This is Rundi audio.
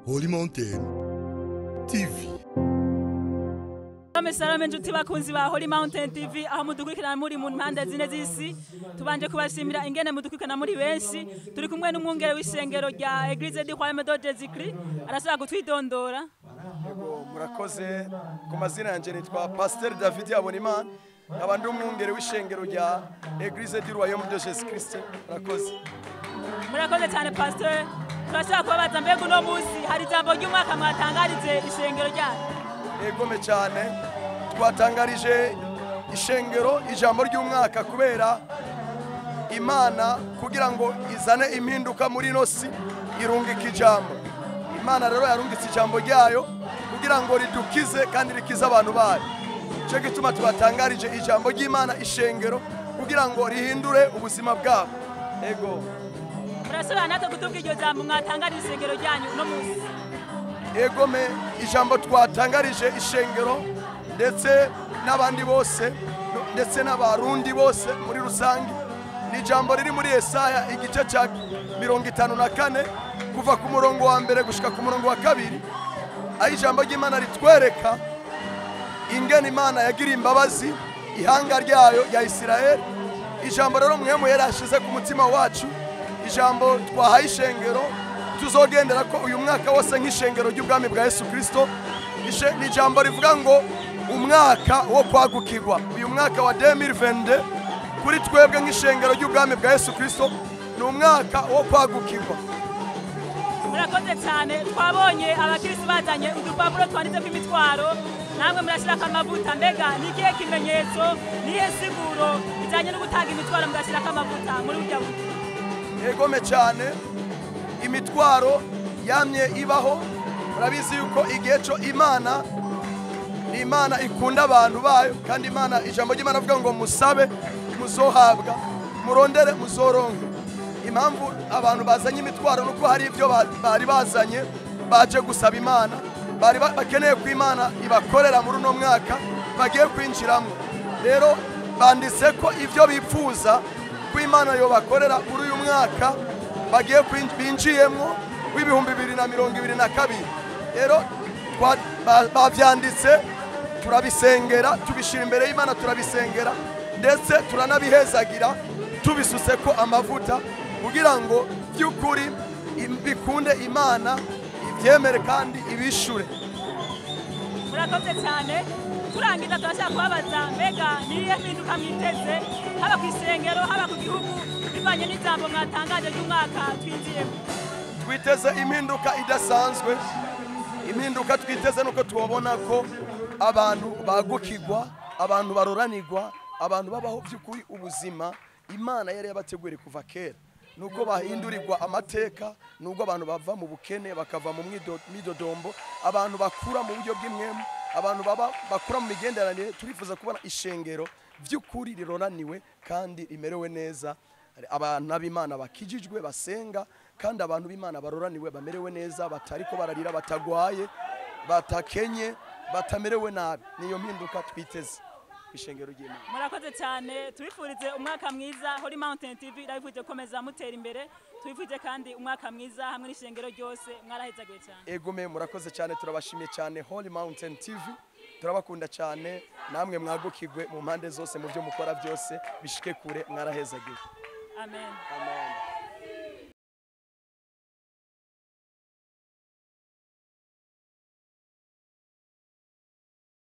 Holy Mountain TV. Salame salame njuti bakunzi ba Holy Mountain TV, aho mudukurikirana muri mu mpande zine z'isi. Tubanje kubashimira ingene mudukurikirana muri benshi. Turi kumwe n'umwungere w'ishengero rya Eglise du Royaume de Jésus Christ, arashaka kutwidondora. Yego, murakoze. Ku mazina yanjye nitwa Pasteur David Habonimana, nkaba ndi umwungere w'ishengero rya Eglise du Royaume de Jésus Christ. Murakoze. Murakoze cyane, Pasteur. Turashaka kubabaza, mbega uno munsi hari ijambo ry'umwaka mwatangarije ishengero ryanyu? Egome cyane, twatangarije ishengero ijambo ry'umwaka kubera Imana kugira ngo izane impinduka muri ino si irungika ijambo. Imana rero yarungitse ijambo ryayo kugira ngo ridukize kandi rikize abantu bayo. Icyo gituma tubatangarije ijambo ry'Imana ishengero kugira ngo rihindure ubuzima bwabo. Ego. Murashobora natwe kutubwira iryo jambo mwatangarije ishengero ryanyu uno munsi? Egome, ijambo twatangarije ishengero ndetse n'abandi bose, ndetse n'Abarundi bose muri rusange, ni ijambo riri muri Yesaya igice cya 54, kuva ku murongo wa mbere gushika ku murongo wa kabiri, aho ijambo ry'Imana ritwereka ingene Imana yagiriye imbabazi ihanga ryayo rya Isirayeli. Ijambo rero Mwemu yari ashize ku mutima wacu, ijambo twahaye ishengero tuzogendera ko uyu mwaka wose nk'ishengero ry'ubwami bwa Yesu Kristo, ni ijambo rivuga ngo umwaka wo kwagukirwa. Uyu mwaka wa 2022 kuri twebwe nk'ishengero ry'ubwami bwa Yesu Kristo ni umwaka wo kwagukirwa. Murakoze cyane. Twabonye abakirisi bazanye udupapuro twanditseko imitwaro, namwe murashyirako amavuta. Mbega ni ikihe kimenyetso, nihe siguro bijyanye no gutanga imitwaro mugashyirako amavuta muri burya buryo? Egome cyane, imitwaro yamye ibaho. Murabizi yuko igihe cyo Imana ni Imana ikunda abantu bayo, kandi Imana, ijambo ry'Imana avuga ngo musabe muzohabwa, murondere muzoronka. Impamvu abantu bazanye imitwaro nuko hari ibyo bari bazanye baje gusaba Imana, bari bakeneye ko Imana ibakorera muri uno mwaka bagiye kwinjiramo. Rero banditse ko ibyo bipfuza ko Imana yobakorera muri uyu mwaka bagiye binjiyemo w'2022. Rero bavyanditse, turabisengera, tubishira imbere y'Imana, turabisengera ndetse turanabihezagira tubisutse ko amavuta kugira ngo by'ukuri bikunde Imana ibyemere kandi ibishure. Murakoze cyane. Turangiza, turashaka kubabaza, mbega niyihe mpinduka mwiteze haba ku isengero, haba ku gihugu, bivanye n'ijambo mwatangaje ry'umwaka twinjiyemo? Twiteze impinduka idasanzwe. Impinduka twiteze nuko tubona ko abantu bagukigwa, abantu baroranirwa, abantu babaho by'ukuri ubuzima Imana yari yabateguriye kuva kera, nuko bahindurirwa amateka, nubwo abantu bava mu bukene bakava mu midodombo, abantu bakura mu buryo bw'imwemu, abantu baba bakura mu migenderanire. Turifuza kubona ishengero by'ukuri riroraniwe kandi rimerewe neza, abantu b'Imana bakijijwe basenga, kandi abantu b'Imana baroraniwe bamerewe neza, batariko bararira, batagwaye, batakenye, batamerewe nabi. Niyo mpinduka twiteze ishengero ry'Imana. Murakoze cyane. Tubifurize umwaka mwiza. Holy Mountain TV irabifurije gukomeza mutera imbere. Tubifurije kandi umwaka mwiza hamwe n'ishengero ryose. Mwarahezagiye cyane. Egome, murakoze cyane, turabashimiye cyane. Holy Mountain TV turabakunda cyane, namwe mwagukigwe mu mpande zose, mu byo mukora byose bishike kure. Mwarahezagiwe. Amen. Amen.